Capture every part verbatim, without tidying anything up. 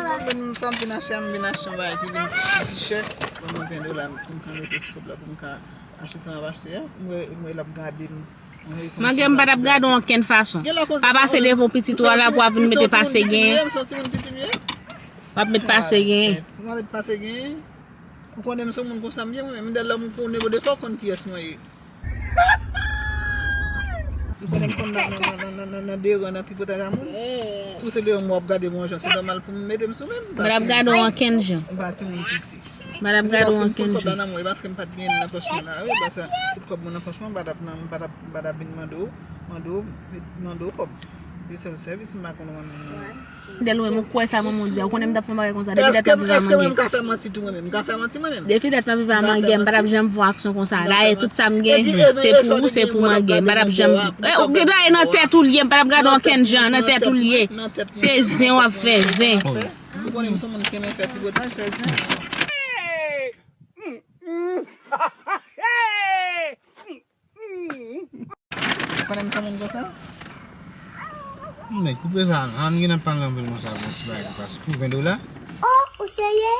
Mwen menm sa m vin achte a, m vin achte yon bagay ki vin pi chè. Ban mwen ven dola pou m ka mete sou kòb la pou m ka achte sa m ap achte a. M wè, m wè l ap gade m. Mwen gen, m pa t ap gade w ankenn fason. Pa pase devan pitit ou a la pou w ap vin mete pase genyen. W ap met pase genyen. Ou konnen m se yon moun konsa m ye mwen menm. M dèlè moun konnen bo defo konn kiyès mwen ye. Ou konnen m konn nan, nan, nan, nan, nan, nan deran, nan tripotaj a moun. Tou se deran mwen w ap gade mwen jan, se nòmal pou m mete m sou menm. M pa t ap gade w ankenn jan. M pa timoun piti. M pa t ap gade w ankenn jan. Nan mwen, e paske m pa t gen nan pòch mwen la, wi, paske tout kòb mwen nan pòch mwen, m pa t ap nan, m pa t ap, m pa t ap vin mande w, mande w, mande w kòb. Se sèl sèvis m pa konn rann moun. De lwen, mwen kwè sa manman w di a. Ou konnen m t ap fè yon bagay konsa. Depi dat m ap viv a mangè. Èske mwen m ka fè manti tou mwen menm? M ka fè manti mwen menm? Depi dat m ap viv a mangè, m pa t ap janm fè yon aksyon konsa. Dayè, tout sa m gen, se pou ou, se pou mangè. M pa t ap janm. Dayè, nan tèt ou l ye, m pa t ap gade w ankenn jan, nan tèt ou l ye. Se zen w ap fè, zen. Ou konnen m se yon moun ki renmen fè tripotaj, fè zen. Konnen m fè moun konsa? Men koupe sa, an gen nan pale anpil konsa pou ti bagay ki pase. Pou ven dola? Oh, ou serye?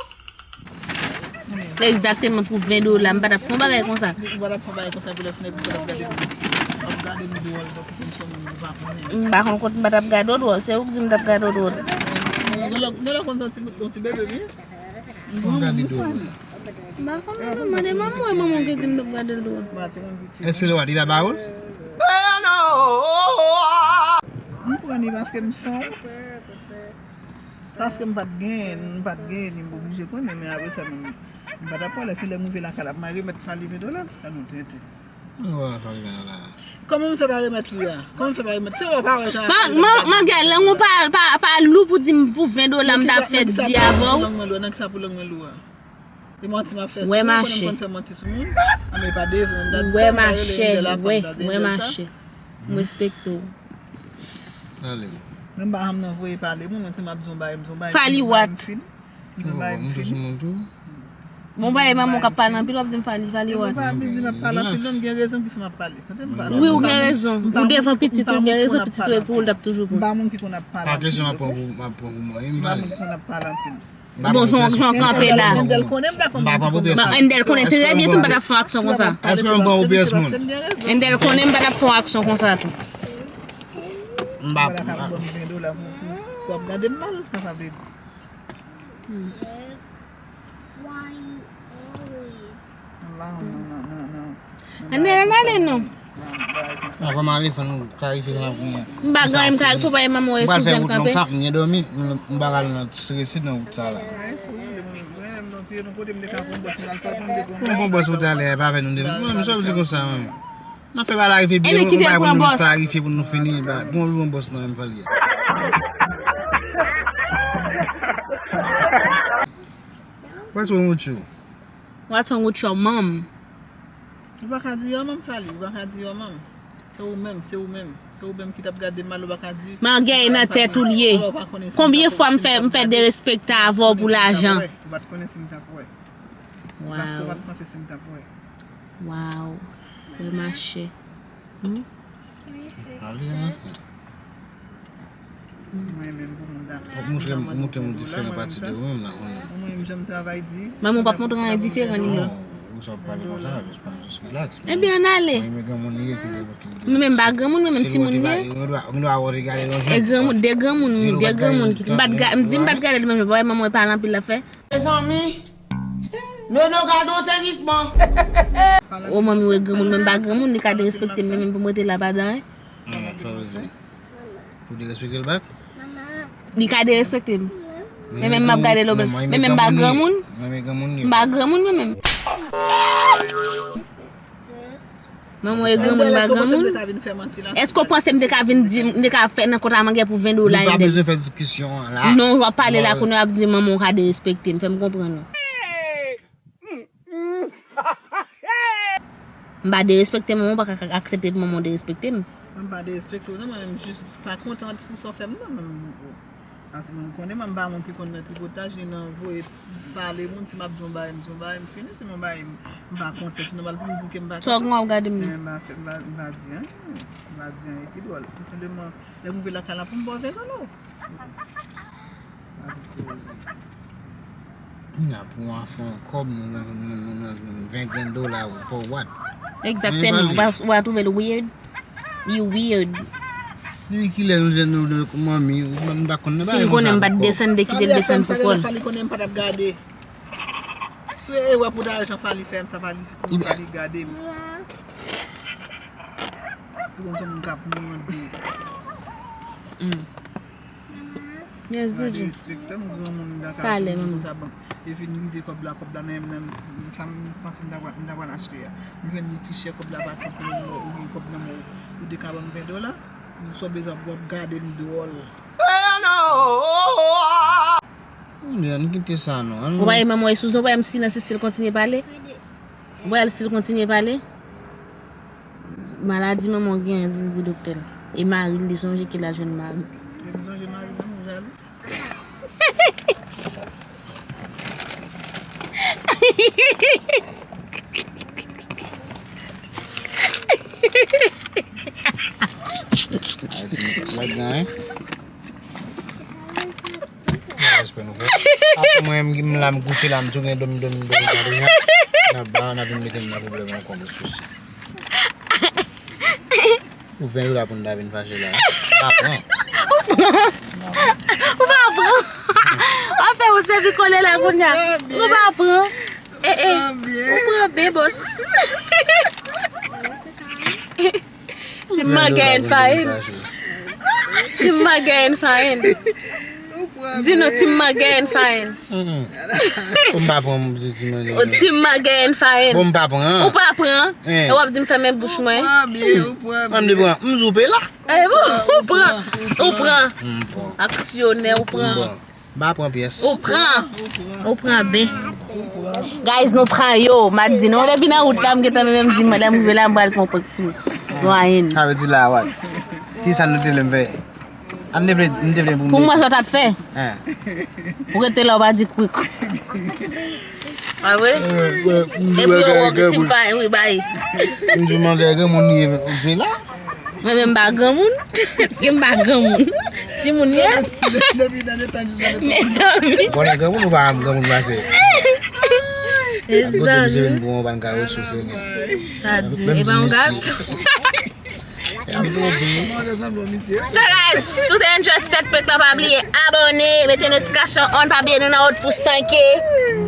Egzakteman, pou ven dola, m pa t ap fè yon bagay konsa. Ou pa t ap fè yon bagay konsa pou lè fini episode ap gade m. Ap gade m dwòl, tankou m se yon moun ou pa konnen. M pa konn kot m pa t ap gade w dwòl, se ou k di m t ap gade w dwòl. Gen lè w konn santi yon ti bebe byen. Ou gade dwòl. M pa konnen non, mande manman w, manman w ki di m t ap gade l dwòl. Èske l wad li pa ba ou l? M pran li paske m sonm. Paske m pa t genyen, m pa t genyen li, m oblije pran li, men apre sa, m, m pa t ap pran lè filè m rive lakay la, m al remèt Fally ven dola, la nou tenten. Mwen wè Fally ven dola. Kòman m fè pa remèt li a? Kòman m fè pa remèt? Se ou pa wè jan Fally t ap gade m. Manzè, lang ou pa, pa, pa lou pou di m pou ven dola m ta fè di avè w. Nan kisa pou lang mwen lou a? E manti m ap fè sou ou, konnen m konn fè manti sou moun. Anben pa devan, m ta di sa, m ta rele Endèl apre, m ta di Endèl sa. M respekte w. Ale. Men m pa janm nan voye pale moun, men si m ap di yon bagay, m di yon bagay. Fally what? M di yon bagay, m fini. Bon, bagay manman w k ap pale anpil, w ap di m Fally, Fally what? Epi pa vin di m ap pale anpil, non, m gen rezon ki fè m ap pale. Tande m pale. Wi, ou gen rezon. Ou devan pitit ou, gen rezon pitit ou, epi ou l ap toujou pran. M pa moun ki konn ap pale anpil. Pa kesyon m ap pran pou, m ap pran pou mwen. M pa moun ki konn ap pale anpil. Bon, jan w kanpe la. Endèl konnen m pa konn. Endèl konnen trè byen tou m pa t ap fè yon aksyon konsa. Èske m pran pou pyès moun? Endèl konnen m pa t ap fè yon aksyon konsa tou. M pa. Pou ap gade m mal, sa sa vle di. Ann ale, ann ale non. Avan m ale, fò nou klarifye sa pou mwen. M pa gen, m klarifye, fò pa manman w e Susan kanpe. M gen dòmi, m pa ka nan strese nan wout sa la. Mwen bon bòs ou talè, pa fè nou de. Mwen m sòti konsa mwen. Nan fè pa larive byen, nou pa pran bòs klarifye pou nou fini. Bon, bon bòs nan menm fè l ye. What's wrong with you? What's wrong with your mom? Ou pa ka di yo manm Fally, ou pa ka di yo manm. Se ou menm, se ou menm. Se ou menm ki t ap gade m mal, ou pa ka di. Malgre e nan tèt ou l ye. Konbyen fwa m fè, m fè derespekte avè w pou lajan? Ou pa t konnen si m t ap wè. Ou pa t konnen si m t ap wè. Wow. Wè mache. Hmm? Mwen menm pou moun dakò. W ap montre m, w montre m yon diferan pati de ou menm la kounye a. Mwen menm jan m travay di. Manman w p ap montre w anyen diferan li menm. Non, ou sa w ap pale konsa, just pa, just relax. Ebyen ann ale. Mwen menm granmoun li ye ki de ki de. Mwen menm m pa granmoun, mwen menm timoun m ye. Ou gen dwa, ou gen dwa wè w te gade l yon jan. E granmoun, de granmoun, de granmoun ki, m pa t ga, m di m pa t gade l menm jan, paske manman w pale anpil l ap fè. Mezanmi, Nono gade yon sezisman. O manmi w e granmoun, mwen m pa granmoun, li ka derespekte m, men menm pou m rete la pa dan anyen. Pou derespekte l bak? Li ka derespekte m. Men menm m ap gade l obèz. Men menm m pa granmoun. M pa granmoun mwen menm. Manman w e granmoun, m pa granmoun. Èske w panse m te ka vin di, m te ka fè nan kont a mangè pou ven dola Endèl? Nou pa bezwen fè diskisyon an la. Non, w ap pale la kounye a w ap di manman w ka derespekte m, fè m konprann ou. M pa derespekte manman w, m pa ka aksepte pou manman w derespekte m. Mwen pa derespekte w non, mwen menm jis pa kontan pou sa w fè m non, mwen menm. Paske mwen konnen mwen m pa moun ki konn nan tripotaj, ni nan voye pale moun, si m ap di yon bagay, m di yon bagay, m fini, si m yon bagay, m pa kontan, se nòmal pou m di ke m pa kontan. Sa w gen w ap gade m nan? Men m pa fè, m pa, m pa di anyen, m pa di anyen ki dwòl. Tou senpleman, lè m rive lakay la pou m ba w ven dola. Pa vin koze. Kounya pou w fè yon kòb, nou, nou, nou, nou, nou, ven grenn dola, for what? Egzakteman, w pa, w pa twouve l weird? You weird. Depi kilè nou, nou, nou, manmi, ou pa konn nan bagay konsa ankò. Si m konnen m pa t desann, de kite l desann sou kò l. Fally konnen m pa t ap gade. Se ewè pou ta jan Fally fè m sa, Fally konnen Fally gade m. Ou konn se moun k ap mande. Yes, Djidji. Respekte m, granmoun m ta ka di w konsa, bon. E vin rive kòb la, kòb la nan men m, nan sa m panse m ta pral, m ta pral achte a. M jwenn li pi chè, kòb la pa twòp nan men w, ou gen kòb nan men w, ou te ka ban m ven dola. M sou bezwen w ap gade m dwòl. Ann kite sa non. Ou pa wè manman w e Susan, ou pa wè m silans, si l kontinye pale? Ou pa wè l si l kontinye pale? Maladi manman w genyen, di l di doktè l. E mari l, li sonje ke l al jwenn mari l. Li sonje mari l, ou jalou sa. Ladan, hein? Respè nou fè. Apre mwen, m, m la, m kouche la, m tou gen dòmi, dòmi, dòmi, dòmi, dòmi. N ap ba, n ap vin mete m nan pwoblèm ankò, m sousi. Ou ven jou la pou n ta vin fache la. M pa pran. Ou pa pran. W ap fè moun sèvi kole la kounye a. Ou pa pran. Eh, eh. Ou pran byen, bòs. Team Magay and Fahin. Team Magay and Fahin. Di nou, Team Magay and Fahin. Mm-mm. Ou m pa pran, m di, di mwen. O Team Magay and Fahin. Bon, m pa pran. Ou pa pran. Eh. E w ap di m fèmen bouch mwen. Ou pran byen, ou pran byen. M di pran. M di w pe la. Eh, bon, ou pran. Ou pran. M pran. Aksyonè, ou pran. M pran. M pa pran pyès. Ou pran. Ou pran byen. Guys, nou pran yo. M ap di nou, depi nan wout la, m gentan menm di mwen, lè m rive la, m pral fè yon prank sou, sou Ayen. Sa vle di la, wè. Kisa nou te vle m fè? An te vle, m te vle pou m Pou mwen, sa w t ap fè? Hein. Ou rete la, ou pa di kwik. A vre? Epi yo wè w gen ti m pa, wi, bay. M di mwen gen granmoun li ye la. Mwen menm m pa granmoun. Èske m pa granmoun? Timoun ye. Mezanmi. Bon, lè granmoun ou pa granmoun pase. Mezanmi. Sa di, e pa yon gason. So guys, si w te enjoy ti tèt prank la, pa bliye abòne, mete notifikasyon on, pa bliye nou nan wout pou san K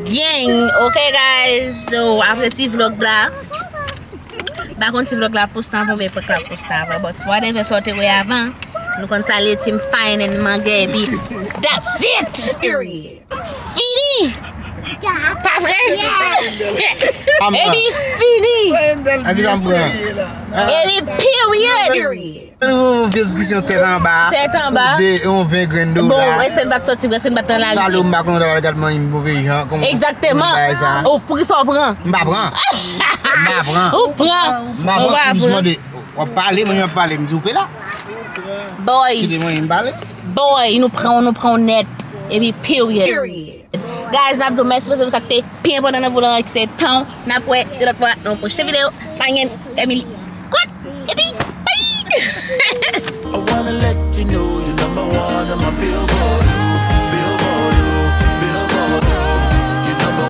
gang, ok guys? So, apre ti vlog la, m pa konn ti vlog la poste avan, oubyen prank la poste avan, but whatever sa w te wè avan, nou konn salye Team Fahin and Mangay, epi that's it! Period. Fini! Pa vre? Epi fini! Epi period! Yon vye diskisyon tèt anba. Tèt anba. De yon ven grenn dola. Bon, e sèn pa t sòti vre, sèn pa t nan lari. Salop, m pa konn ta pral gad manyen move jan. Kòman Egzakteman. Ou pri sa w pran? M pa pran. M pa pran. Ou pran. M pa pran. M jis mande. W ap pale, mwen m ap pale, m di w pe la. Boy. Kite mwen m pale. Boy, nou pran, nou pran nèt. Epi period. Guys, m ap di w mèsi paske sa k te pi enpòtan nan vlog la, se tan w. N ap wè yon lòt fwa nan yon pwochen videyo. Pa gen Emily Squad. Epi, bye! I wanna let you know you're number one on my billboard.